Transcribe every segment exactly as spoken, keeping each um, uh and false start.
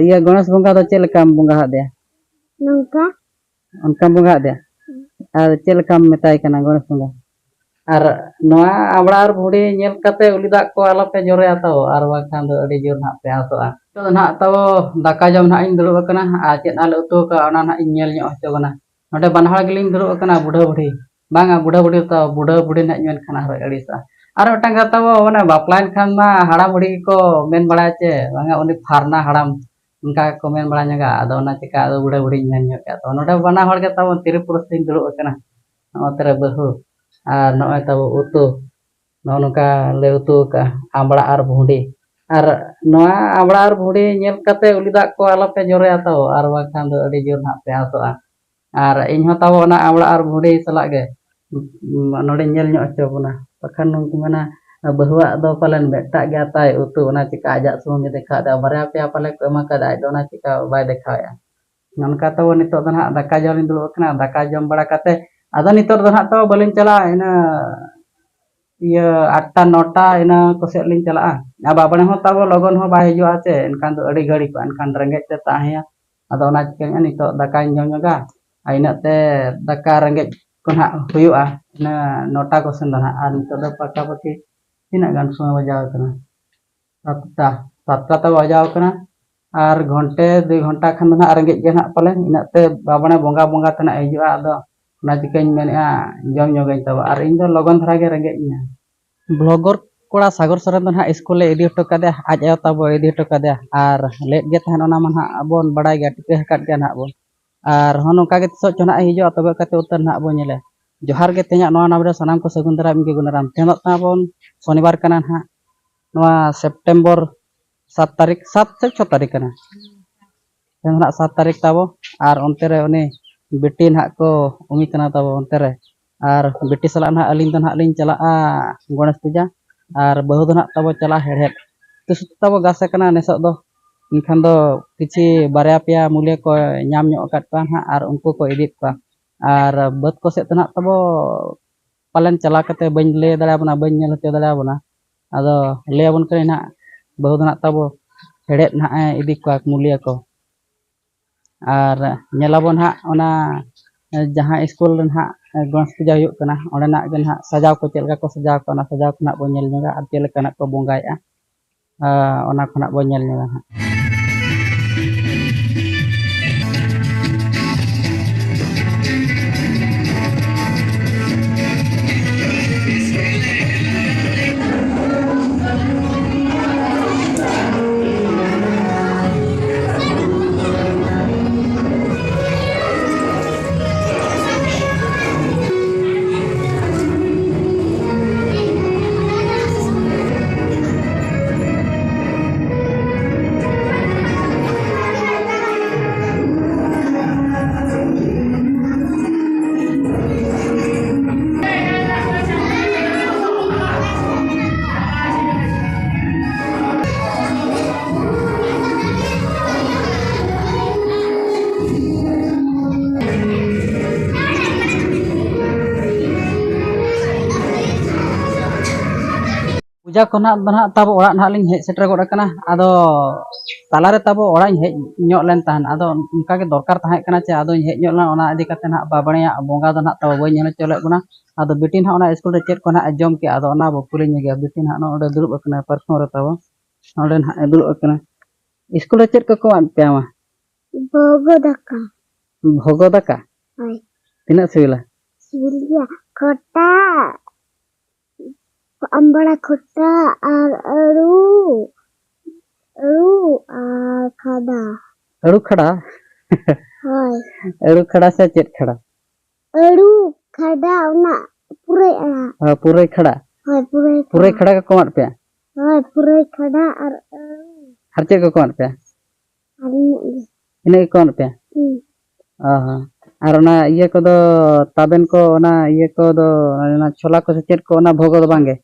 ᱤᱭᱟᱹ, ᱜᱚᱬᱮᱥ ᱵᱚᱸᱜᱟ ᱫᱚ ᱪᱮᱫ ᱞᱮᱠᱟᱢ ᱵᱚᱸᱜᱟ ᱟᱫᱮᱭᱟ? ᱱᱚᱝᱠᱟ᱾ ᱚᱱᱠᱟᱢ ᱵᱚᱸᱜᱟ ᱟᱫᱮᱭᱟ? ᱟᱨ ᱪᱮᱫ ᱞᱮᱠᱟᱢ ᱢᱮᱛᱟᱭ ᱠᱟᱱᱟ ᱜᱚᱬᱮᱥ ᱵᱚᱸᱜᱟ? ᱟᱨ ᱱᱚᱣᱟ ᱟᱢᱲᱟ ᱟᱨ ᱵᱷᱩᱸᱰᱤ ᱧᱮᱞ ᱠᱟᱛᱮ ᱩᱞᱤ ᱫᱟᱜ ᱠᱚ ᱟᱞᱚᱯᱮ ᱡᱚᱨᱚᱭᱟ ᱛᱟᱵᱚ, ᱟᱨ ᱵᱟᱝᱠᱷᱟᱱ ᱫᱚ ᱟᱹᱰᱤ ᱡᱳᱨ ᱱᱟᱦᱟᱜ ᱯᱮ ᱟᱥᱚᱜᱼᱟ᱾ ᱱᱤᱛᱚᱜ ᱫᱚ ᱱᱟᱦᱟᱜ ᱛᱟᱵᱚ ᱫᱟᱠᱟ ᱡᱚᱢ ᱱᱟᱦᱟᱜ ᱤᱧ ᱫᱩᱲᱩᱵ ᱟᱠᱟᱱᱟ, ᱟᱨ ᱪᱮᱫ ᱱᱟᱦᱟᱜ ᱞᱮ ᱩᱛᱩ ᱟᱠᱟᱫᱼᱟ ᱚᱱᱟ ᱱᱟᱦᱟᱜ ᱤᱧ ᱧᱮᱞ ᱧᱚᱜ ᱦᱚᱪᱚ ᱵᱚᱱᱟ᱾ ᱱᱚᱰᱮ ᱵᱟᱱᱟ ᱦᱚᱲ ᱜᱮᱞᱤᱧ ᱫᱩᱲᱩᱵ ᱟᱠᱟᱱᱟ, ᱵᱩᱰᱷᱟᱹ ᱵᱩᱰᱷᱤ, ᱵᱟᱝᱟ, ᱵᱩᱰᱷᱟᱹ ᱵᱩᱰᱷᱤ ᱫᱚ ᱛᱟᱵᱚ, ᱵᱩᱰᱷᱟᱹ ᱵᱩᱰᱷᱤ ᱱᱟᱦᱟᱜ ᱤᱧ ᱢᱮᱱ ᱠᱷᱟᱱ ᱟᱨᱦᱚᱸ ᱟᱹᱲᱤᱥᱚᱜᱼᱟ᱾ ᱟᱨ ᱢᱤᱫᱴᱟᱝ ᱠᱟᱛᱷᱟ ᱛᱟᱵᱚ, ᱢᱟᱱᱮ ᱵᱟᱯᱞᱟᱭᱮᱱ ᱠᱷᱟᱱ ᱢᱟ ᱦᱟᱲᱟᱢ ᱵᱩᱲᱦᱤ ᱜᱮᱠᱚ ᱢᱮᱱ ᱵᱟᱲᱟᱭᱟ ᱪᱮ, ᱵᱟᱝᱟ ᱩᱱᱤ ᱯᱷᱟᱨᱱᱟ ᱦᱟᱲᱟᱢ, ᱚᱱᱠᱟ ᱜᱮᱠᱚ ᱢᱮᱱ ᱵᱟᱲᱟ ᱧᱚᱜᱟ᱾ ᱟᱫᱚ ᱚᱱᱟ ᱪᱤᱠᱟ ᱟᱫᱚ ᱵᱩᱰᱷᱟᱹ ᱵᱩᱰᱷᱤᱧ ᱢᱮᱱ ᱧᱚᱜ ᱠᱮᱫᱼᱟ᱾ ᱛᱚ ᱱᱚᱰᱮ ᱵᱟᱱᱟ ᱦᱚᱲ ᱜᱮ ᱛᱟᱵᱚ ᱛᱤᱨᱤ ᱯᱩᱨᱩᱥ ᱞᱤᱧ ᱫᱩᱲᱩᱵ ᱟᱠᱟᱱᱟ᱾ ᱱᱚᱛᱮ ᱨᱮ ᱵᱟᱹᱦᱩ, ᱟᱨ ᱱᱚᱜᱼᱚᱭ ᱛᱟᱵᱚ ᱩᱛᱩ, ᱱᱚᱜᱼᱚ ᱱᱚᱝᱠᱟ ᱞᱮ ᱩᱛᱩ ᱟᱠᱟᱫᱼᱟ, ᱟᱢᱲᱟ ᱟᱨ ᱵᱷᱩᱸᱰᱤ᱾ ᱟᱨ ᱱᱚᱣᱟ ᱟᱢᱲᱟ ᱟᱨ ᱵᱷᱩᱸᱰᱤ ᱧᱮᱞ ᱠᱟᱛᱮ ᱩᱞᱤ ᱫᱟᱜ ᱠᱚ ᱟᱞᱚᱯᱮ ᱡᱚᱨᱚᱭᱟ ᱛᱟᱵᱚ, ᱟᱨ ᱵᱟᱝᱠᱷᱟᱱ ᱫᱚ ᱟᱹᱰᱤ ᱡᱳᱨ ᱱᱟᱦᱟᱜ ᱯᱮ ᱟᱥᱚᱜᱼᱟ᱾ ᱟᱨ ᱤᱧ ᱦᱚᱸ ᱛᱟᱵᱚ ᱚᱱᱟ ᱟᱢᱲᱟ ᱟᱨ ᱵᱷᱩᱸᱰᱤ ᱥᱟᱞᱟᱜ ᱜᱮ, ᱩᱸ, ᱱᱚᱰᱮᱧ ᱧᱮᱞ ᱧᱚᱜ ᱦᱚᱪᱚ ᱵᱚᱱᱟ᱾ ᱵᱟᱠᱷᱟᱱ ᱩᱱᱠᱩ ᱢᱮᱱᱟ, "ᱵᱟᱹᱦᱩᱣᱟᱜ ᱫᱚ ᱯᱟᱞᱮᱱ ᱢᱤᱫᱴᱟᱜ ᱜᱮᱭᱟ ᱛᱟᱭ ᱩᱛᱩ, ᱚᱱᱟ ᱪᱤᱠᱟ ᱟᱡᱟᱜ ᱥᱩᱢᱩᱝ ᱜᱮ ᱫᱮᱠᱷᱟᱣ ᱮᱫᱟ?" ᱵᱟᱨᱭᱟ ᱯᱮᱭᱟ ᱯᱟᱞᱮ ᱠᱚ ᱮᱢᱟ ᱠᱟᱫᱟ, ᱟᱡ ᱫᱚ ᱚᱱᱟ ᱪᱤᱠᱟ ᱵᱟᱭ ᱫᱮᱠᱷᱟᱣᱮᱫᱼᱟ? ᱚᱱᱠᱟ ᱛᱟᱵᱚ ᱱᱤᱛᱚᱜ ᱫᱚ ᱱᱟᱦᱟᱜ ᱫᱟᱠᱟ ᱡᱚᱢ ᱞᱤᱧ ᱫᱩᱲᱩᱵ ᱟᱠᱟᱱᱟ᱾ ᱫᱟᱠᱟ ᱡᱚᱢ ᱵᱟᱲᱟ ᱠᱟᱛᱮ ᱟᱫᱚ ᱱᱤᱛᱚᱜ ᱫᱚ ᱱᱟᱦᱟᱜ ᱛᱟᱵᱚ ᱵᱟᱹᱞᱤᱧ ᱪᱟᱞᱟᱜᱼᱟ, ᱤᱱᱟᱹ ᱤᱭᱟᱹ ᱟᱴᱴᱟ ᱱᱚᱴᱟ ᱤᱱᱟᱹ ᱠᱚᱥᱮᱫ ᱞᱤᱧ ᱪᱟᱞᱟᱜᱼᱟ᱾ ᱟᱨ ᱵᱟᱵᱟᱱᱮ ᱦᱚᱸ ᱛᱟᱵᱚ ᱞᱚᱜᱚᱱ ᱦᱚᱸ ᱵᱟᱭ ᱦᱤᱡᱩᱜᱼᱟ ᱪᱮ, ᱮᱱᱠᱷᱟᱱ ᱫᱚ ᱟᱹᱰᱤ ᱜᱷᱟᱹᱲᱤᱡ ᱠᱚᱜᱼᱟ, ᱮᱱᱠᱷᱟᱱ ᱨᱮᱸᱜᱮᱡ ᱛᱮ ᱛᱟᱦᱮᱸᱭᱟ᱾ ᱟᱫᱚ ᱚᱱᱟ ᱪᱤᱠᱟᱹᱧ ᱱᱤᱛᱚᱜ ᱫᱟᱠᱟᱧ ᱡᱚᱢ ᱧᱚᱜᱟ, ᱟᱨ ᱤᱱᱟᱹᱜ ᱛᱮ ᱫᱟᱠᱟ ᱨᱮᱸᱜᱮᱡ ᱠᱚ ᱱᱟᱦᱟᱜ ᱦᱩᱭᱩᱜᱼᱟ ᱤᱱᱟᱹ ᱱᱚᱴᱟ ᱠᱚᱥᱮᱱ ᱫᱚ ᱱᱟᱦᱟᱜ᱾ ᱟᱨ ᱱᱤᱛᱚᱜ ᱫᱚ ᱯᱟᱠᱟ ᱯᱟᱠᱤ ᱛᱤᱱᱟᱹᱜ ᱜᱟᱱ ᱥᱚᱢᱚᱭ ᱵᱟᱡᱟᱣ ᱟᱠᱟᱱᱟ? ᱥᱟᱛᱴᱟ, ᱥᱟᱛᱴᱟ ᱛᱟᱵᱚ ᱵᱟᱡᱟᱣ ᱟᱠᱟᱱᱟ᱾ ᱟᱨ ᱜᱷᱚᱱᱴᱮ ᱫᱩᱭ ᱜᱷᱚᱱᱴᱟ ᱠᱷᱟᱱ ᱫᱚ ᱱᱟᱦᱟᱜ ᱨᱮᱸᱜᱮᱡ ᱜᱮ ᱱᱟᱦᱟᱜ ᱯᱟᱞᱮ, ᱤᱱᱟᱹᱜ ᱛᱮ ᱵᱟᱵᱟᱱᱮ ᱵᱚᱸᱜᱟ ᱵᱚᱸᱜᱟ ᱛᱮ ᱱᱟᱦᱟᱜ ᱦᱤᱡᱩᱜᱼᱟ᱾ ᱟᱫᱚ ᱚᱱᱟ ᱪᱤᱠᱟᱹᱧ ᱢᱮᱱᱮᱫᱼᱟ, ᱡᱚᱢ ᱧᱚᱜᱟᱹᱧ ᱛᱟᱵᱚ, ᱟᱨ ᱤᱧ ᱫᱚ ᱞᱚᱜᱚᱱ ᱫᱷᱟᱨᱟ ᱜᱮ ᱨᱮᱸᱜᱮᱡ ᱤᱧᱟ᱾ ᱵᱞᱚᱜᱚᱨ ᱠᱚᱲᱟ ᱥᱟᱜᱚᱨ ᱥᱚᱨᱮᱱ ᱫᱚ ᱱᱟᱦᱟᱜ ᱥᱠᱩᱞᱮ ᱤᱫᱤ ᱦᱚᱴᱚ ᱠᱟᱫᱮᱭᱟ, ᱟᱡ ᱟᱭᱳ ᱛᱟᱵᱚ ᱤᱫᱤ ᱦᱚᱴᱚ ᱠᱟᱫᱮᱭᱟ, ᱟᱨ ᱞᱮᱴ ᱜᱮ ᱛᱟᱦᱮᱱ ᱚᱱᱟ ᱢᱟ ᱱᱟᱦᱟᱜ ᱵᱚᱱ ᱵᱟᱲᱟᱭ ᱜᱮᱭᱟ, ᱴᱷᱤᱠᱟᱹ ᱟᱠᱟᱫ ᱜᱮᱭᱟ ᱱᱟᱦᱟᱜ ᱵᱚᱱ᱾ ᱟᱨ ᱦᱚᱸ ᱱᱚᱝᱠᱟ ᱜᱮ ᱛᱤᱥᱚᱜ ᱪᱚ ᱱᱟᱦᱟᱜ ᱮ ᱦᱤᱡᱩᱜᱼᱟ, ᱛᱚᱵᱮ ᱠᱟᱛᱮ ᱩᱛᱟᱹᱨ ᱱᱟᱦᱟᱜ ᱵᱚᱱ ᱧᱮᱞᱟ᱾ ᱡᱚᱦᱟᱨ ᱜᱮ, ᱛᱮᱦᱮᱧᱟᱜ ᱱᱚᱣᱟ ᱱᱟᱢ ᱨᱮ ᱥᱟᱱᱟᱢ ᱠᱚ ᱥᱟᱹᱜᱩᱱ ᱫᱟᱨᱟᱢ ᱜᱮ ᱜᱩᱱᱟᱨᱟᱢ᱾ ᱛᱮᱦᱮᱧᱚᱜ ᱛᱟᱵᱚᱱ ᱥᱚᱱᱤᱵᱟᱨ ᱠᱟᱱᱟ ᱱᱟᱦᱟᱜ, ᱱᱚᱣᱟ ᱥᱮᱯᱴᱮᱢᱵᱚᱨ ᱥᱟᱛ ᱛᱟᱹᱨᱤᱠᱷ, ᱥᱟᱛ ᱥᱮ ᱪᱷᱚ ᱛᱟᱹᱨᱤᱠᱷ ᱠᱟᱱᱟ᱾ ᱛᱮᱦᱮᱧ ᱫᱚ ᱱᱟᱦᱟᱜ ᱥᱟᱛ ᱛᱟᱹᱨᱤᱠᱷ ᱛᱟᱵᱚ, ᱟᱨ ᱚᱱᱛᱮ ᱨᱮ ᱩᱱᱤ ᱵᱤᱴᱤ ᱱᱟᱦᱟᱜ ᱠᱚ ᱩᱢᱤ ᱠᱟᱱᱟ ᱛᱟᱵᱚ ᱚᱱᱛᱮ ᱨᱮ᱾ ᱟᱨ ᱵᱤᱴᱤ ᱥᱟᱞᱟᱜ ᱱᱟᱦᱟᱜ ᱟᱹᱞᱤᱧ ᱫᱚ ᱱᱟᱦᱟᱜ ᱞᱤᱧ ᱪᱟᱞᱟᱜᱼᱟ ᱜᱚᱬᱮᱥ ᱯᱩᱡᱟ, ᱟᱨ ᱵᱟᱹᱦᱩ ᱫᱚ ᱱᱟᱦᱟᱜ ᱛᱟᱵᱚ ᱪᱟᱞᱟᱜᱼᱟ ᱦᱮᱲᱦᱮᱫ᱾ ᱛᱤᱥ ᱛᱟᱵᱚ ᱜᱷᱟᱥ ᱟᱠᱟᱱᱟ ᱱᱮᱥᱚᱜ ᱫᱚ, ᱮᱱᱠᱷᱟᱱ ᱫᱚ ᱠᱤᱪᱷᱤ ᱵᱟᱨᱭᱟ ᱯᱮᱭᱟ ᱢᱩᱞᱤᱭᱟᱹ ᱠᱚ ᱧᱟᱢ ᱧᱚᱜ ᱟᱠᱟᱫ ᱠᱚᱣᱟ ᱱᱟᱦᱟᱜ, ᱟᱨ ᱩᱱᱠᱩ ᱠᱚ ᱤᱫᱤᱭᱮᱫ ᱠᱚᱣᱟ᱾ ᱟᱨ ᱵᱟᱹᱫᱽ ᱠᱚ ᱥᱮᱫ ᱫᱚ ᱱᱟᱦᱟᱜ ᱛᱟᱵᱚ ᱯᱟᱞᱮᱱ ᱪᱟᱞᱟᱣ ᱠᱟᱛᱮ ᱵᱟᱹᱧ ᱞᱟᱹᱭ ᱫᱟᱲᱮᱭᱟᱵᱚᱱᱟ, ᱵᱟᱹᱧ ᱧᱮᱞ ᱦᱚᱪᱚ ᱫᱟᱲᱮᱭᱟᱵᱚᱱᱟ᱾ ᱟᱫᱚ ᱞᱟᱹᱭ ᱟᱵᱚᱱ ᱠᱟᱹᱱᱟᱹᱧ ᱱᱟᱦᱟᱜ, ᱵᱟᱹᱦᱩ ᱫᱚ ᱱᱟᱦᱟᱜ ᱛᱟᱵᱚ ᱦᱮᱲᱦᱮᱫ ᱱᱟᱦᱟᱜ ᱮ ᱤᱫᱤ ᱠᱚᱣᱟ ᱢᱩᱞᱤᱭᱟᱹ ᱠᱚ᱾ ᱟᱨ ᱧᱮᱞᱟᱵᱚᱱ ᱦᱟᱸᱜ ᱚᱱᱟ ᱡᱟᱦᱟᱸ ᱥᱠᱩᱞ ᱨᱮ ᱱᱟᱦᱟᱜ ᱜᱚᱬᱮᱥ ᱯᱩᱡᱟᱹ ᱦᱩᱭᱩᱜ ᱠᱟᱱᱟ, ᱚᱸᱰᱮᱱᱟᱜ ᱜᱮ ᱱᱟᱦᱟᱜ ᱥᱟᱡᱟᱣ ᱠᱚ ᱪᱮᱫ ᱞᱮᱠᱟ ᱠᱚ ᱥᱟᱡᱟᱣ ᱠᱚᱣᱟ, ᱚᱱᱟ ᱥᱟᱡᱟᱣ ᱠᱚ ᱱᱟᱦᱟᱜ ᱵᱚᱱ ᱧᱮᱞ ᱧᱚᱜᱟ ᱟᱨ ᱪᱮᱫ ᱞᱮᱠᱟᱱᱟᱜ ᱠᱚ ᱵᱚᱸᱜᱟᱭᱮᱫᱼᱟ, ᱟᱨ ᱚᱱᱟ ᱠᱷᱚᱱᱟᱜ ᱵᱚᱱ ᱧᱮᱞ ᱧᱚᱜᱟ ᱦᱟᱸᱜ᱾ ᱯᱩᱡᱟ ᱠᱷᱚᱱᱟᱜ ᱫᱚ ᱱᱟᱦᱟᱜ ᱛᱟᱵᱚ ᱚᱲᱟᱜ ᱱᱟᱦᱟᱜ ᱞᱤᱧ ᱦᱮᱡ ᱥᱮᱴᱮᱨ ᱜᱚᱫ ᱟᱠᱟᱱᱟ᱾ ᱟᱫᱚ ᱛᱟᱞᱟᱨᱮ ᱛᱟᱵᱚ ᱚᱲᱟᱜ ᱤᱧ ᱦᱮᱡ ᱧᱚᱜ ᱞᱮᱱ ᱛᱟᱦᱮᱸᱫ, ᱟᱫᱚ ᱚᱱᱠᱟᱜᱮ ᱫᱚᱨᱠᱟᱨ ᱛᱟᱦᱮᱸ ᱠᱟᱱᱟ ᱪᱮ, ᱟᱫᱚᱧ ᱦᱮᱡ ᱧᱚᱜ ᱞᱮᱱᱟ᱾ ᱚᱱᱟ ᱤᱫᱤ ᱠᱟᱛᱮ ᱱᱟᱦᱟᱜ ᱵᱟᱵᱟᱭᱟᱜ ᱵᱚᱸᱜᱟ ᱫᱚ ᱱᱟᱦᱟᱜ ᱛᱟᱵᱚ ᱵᱟᱹᱧ ᱧᱮᱞ ᱦᱚᱪᱚ ᱞᱮᱫ ᱵᱚᱱᱟ᱾ ᱟᱫᱚ ᱵᱤᱴᱤ ᱱᱟᱦᱟᱜ ᱚᱱᱟ ᱥᱠᱩᱞ ᱨᱮ ᱪᱮᱫ ᱠᱚ ᱱᱟᱦᱟᱜ ᱮ ᱡᱚᱢ ᱠᱮᱜᱼᱟ, ᱟᱫᱚ ᱚᱱᱟ ᱵᱚ ᱠᱩᱞᱤ ᱧᱚᱜᱮᱭᱟ᱾ ᱵᱤᱴᱤ ᱱᱟᱦᱟᱜ ᱱᱚᱜᱼᱚ ᱱᱚᱰᱮ ᱫᱩᱲᱩᱵ ᱟᱠᱟᱱᱟ, ᱯᱟᱨᱠᱚᱢ ᱨᱮ ᱛᱟᱵᱚ ᱱᱚᱰᱮ ᱱᱟᱦᱟᱜ ᱮ ᱫᱩᱲᱩᱵ ᱟᱠᱟᱱᱟ᱾ ᱥᱠᱩᱞ ᱨᱮ ᱪᱮᱫ ᱠᱚᱠᱚ ᱮᱢᱟᱫ ᱯᱮᱭᱟ ᱢᱟ? ᱵᱷᱚᱜᱚ ᱫᱟᱠᱟ᱾ ᱵᱷᱚᱜᱚ ᱫᱟᱠᱟ? ᱦᱳᱭ᱾ ᱛᱤᱱᱟᱹᱜ ᱥᱤᱵᱤᱞᱟ? ᱥᱤᱵᱤᱞ ᱜᱮᱭᱟ᱾ ᱠᱷᱚᱴᱟ, ᱟᱢᱵᱲᱟ ᱠᱷᱚᱴᱟ ᱟᱨ ᱟᱹᱲᱩ, ᱟᱹᱲᱩ ᱟᱨ ᱠᱷᱟᱰᱟ᱾ ᱟᱹᱲᱩ ᱠᱷᱟᱰᱟ? ᱦᱳᱭ᱾ ᱟᱹᱲᱩ ᱠᱷᱟᱰᱟ ᱥᱮ ᱪᱮᱫ ᱠᱷᱟᱰᱟ? ᱟᱹᱲᱩ ᱠᱷᱟᱰᱟ, ᱚᱱᱟ ᱯᱩᱨᱟᱹᱭ ᱟᱲᱟᱜ᱾ ᱦᱳᱭ, ᱯᱩᱨᱟᱹᱭ ᱠᱷᱟᱰᱟ᱾ ᱦᱳᱭ, ᱯᱩᱨᱟᱹᱭ ᱯᱩᱨᱟᱹᱭ ᱠᱷᱟᱰᱟ᱾ ᱠᱷᱟᱰᱟ ᱠᱚᱠᱚ ᱮᱢᱟᱫ ᱯᱮᱭᱟ? ᱦᱳᱭ, ᱯᱩᱨᱟᱹᱭ ᱠᱷᱟᱰᱟ ᱟᱨ ᱟᱹᱲᱩ᱾ ᱟᱨ ᱪᱮᱫ ᱠᱚᱠᱚ ᱮᱢᱟᱫ ᱯᱮᱭᱟ? ᱟᱨ ᱤᱱᱟᱹᱜ ᱜᱮ᱾ ᱤᱱᱟᱹᱜ ᱜᱮᱠᱚ ᱮᱢᱟᱫ ᱯᱮᱭᱟ? ᱦᱩᱸ᱾ ᱚ ᱦᱚᱸ᱾ ᱟᱨ ᱚᱱᱟ ᱤᱭᱟᱹ ᱠᱚᱫᱚ, ᱛᱟᱵᱮᱱ ᱠᱚ, ᱚᱱᱟ ᱤᱭᱟᱹ ᱠᱚᱫᱚ, ᱚᱱᱟ ᱪᱷᱳᱞᱟ ᱠᱚ ᱥᱮ ᱪᱮᱫ ᱠᱚ, ᱚᱱᱟ ᱵᱷᱚᱜᱚ ᱫᱚ ᱵᱟᱝ ᱜᱮ?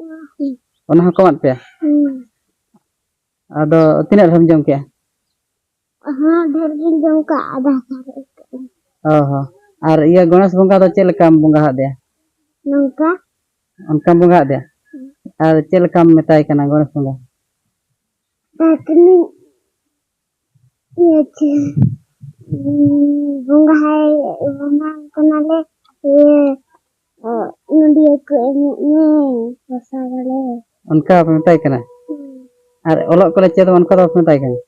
ᱚᱱᱟ ᱦᱚᱸ᱾ ᱚᱱᱟ ᱦᱚᱸᱠᱚ ᱮᱢᱟᱫ ᱯᱮᱭᱟ? ᱦᱩᱸ᱾ ᱟᱫᱚ ᱛᱤᱱᱟᱹᱜ ᱰᱷᱮᱨᱮᱢ ᱡᱚᱢ ᱠᱮᱜᱼᱟ? ᱦᱚᱸ, ᱰᱷᱮᱨ ᱜᱤᱧ ᱡᱚᱢ ᱠᱟᱜᱼᱟ, ᱟᱫᱷᱟ ᱥᱟᱨᱮᱡ ᱠᱟᱜᱼᱟᱹᱧ᱾ ᱚ ᱦᱚᱸ᱾ ᱟᱨ ᱤᱭᱟᱹ ᱜᱚᱬᱮᱥ ᱵᱚᱸᱜᱟ ᱫᱚ ᱪᱮᱫ ᱞᱮᱠᱟᱢ ᱵᱚᱸᱜᱟ ᱟᱫᱮᱭᱟ? ᱱᱚᱝᱠᱟ᱾ ᱚᱱᱠᱟᱢ ᱵᱚᱸᱜᱟ ᱟᱫᱮᱭᱟ? ᱦᱩᱸ᱾ ᱟᱨ ᱪᱮᱫ ᱞᱮᱠᱟᱢ ᱢᱮᱛᱟᱭ ᱠᱟᱱᱟ ᱜᱚᱬᱮᱥ ᱵᱚᱸᱜᱟ? ᱛᱤᱱᱟᱹᱜ ᱤᱭᱟᱹ ᱪᱮ, ᱵᱚᱸᱜᱟ ᱦᱟᱭ ᱵᱚᱸᱜᱟ ᱠᱟᱱᱟᱞᱮ, ᱤᱭᱟᱹ ᱱᱚᱰᱤᱭᱟᱹ ᱠᱚ ᱮᱱᱮᱡ ᱢᱮ, ᱯᱚᱥᱟᱜᱟᱞᱮ᱾ ᱚᱱᱠᱟ ᱵᱟᱯᱮ ᱢᱮᱛᱟᱭ ᱠᱟᱱᱟ? ᱦᱩᱸ᱾ ᱟᱨ ᱚᱞᱚᱜ ᱠᱚᱞᱮ ᱪᱮᱫ ᱚᱱᱠᱟ ᱫᱚ ᱵᱟᱯᱮ ᱢᱮᱛᱟᱭ ᱠᱟᱱᱟ?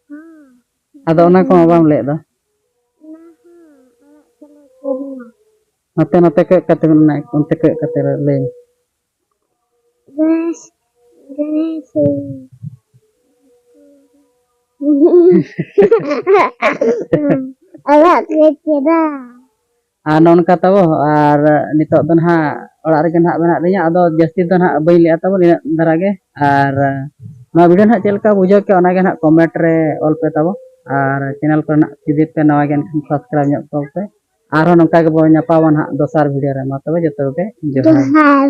ᱦᱮᱸ᱾ ᱟᱫᱚ ᱚᱱᱟ ᱠᱚᱢᱟ ᱵᱟᱢ ᱞᱟᱹᱭᱮᱫ ᱫᱚ᱾ ᱚᱱᱟ ᱦᱚᱸ ᱚᱲᱟᱜ ᱠᱚᱞᱮ ᱪᱮᱫ ᱮᱱᱟ᱾ ᱱᱚᱛᱮ ᱱᱚᱛᱮ ᱠᱚᱭᱚᱜ ᱠᱟᱛᱮ ᱢᱮᱱᱟᱭ, ᱚᱱᱛᱮ ᱠᱚᱭᱚᱜ ᱠᱟᱛᱮ ᱞᱟᱹᱭ ᱢᱮ᱾ ᱜᱟᱹᱭ ᱜᱟᱹᱭ ᱥᱮ ᱟᱲᱟᱜ ᱯᱮ ᱪᱮᱫᱟ᱾ ᱟᱨ ᱱᱚᱜᱼᱚ ᱱᱚᱝᱠᱟ ᱛᱟᱵᱚ, ᱟᱨ ᱱᱤᱛᱚᱜ ᱫᱚ ᱱᱟᱦᱟᱜ ᱚᱲᱟᱜ ᱨᱮᱜᱮ ᱱᱟᱦᱟᱜ ᱢᱮᱱᱟᱜ ᱞᱤᱧᱟ, ᱟᱫᱚ ᱡᱟᱹᱥᱛᱤ ᱫᱚ ᱱᱟᱦᱟᱜ ᱵᱟᱹᱧ ᱞᱟᱹᱭᱟ ᱛᱟᱵᱚ, ᱱᱤᱱᱟᱹᱜ ᱫᱷᱟᱨᱟ ᱜᱮ᱾ ᱟᱨ ᱱᱚᱣᱟ video ᱱᱟᱦᱟᱜ ᱪᱮᱫ ᱞᱮᱠᱟ ᱵᱩᱡᱷᱟᱹᱣ ᱠᱮᱫᱟ, ᱚᱱᱟ ᱜᱮ ᱱᱟᱦᱟᱜ comment ᱨᱮ ᱚᱞ ᱯᱮ ᱛᱟᱵᱚ, ᱟᱨ channel ᱠᱚᱨᱮ ᱱᱟᱦᱟᱜ ᱡᱩᱫᱤ ᱯᱮ ᱱᱟᱣᱟ ᱜᱮᱭᱟ ᱮᱱᱠᱷᱟᱱ subscribe ᱧᱚᱜ ᱠᱚ ᱯᱮ᱾ ᱟᱨᱦᱚᱸ ᱱᱚᱝᱠᱟ ᱜᱮᱵᱚᱱ ᱧᱟᱯᱟᱢᱟ ᱱᱟᱦᱟᱜ ᱫᱚᱥᱟᱨ video ᱨᱮ᱾ ᱢᱟ ᱛᱚᱵᱮ ᱡᱚᱛᱚ ᱠᱚᱜᱮ ᱡᱚᱦᱟᱨ᱾ ᱡᱚᱦᱟᱨ᱾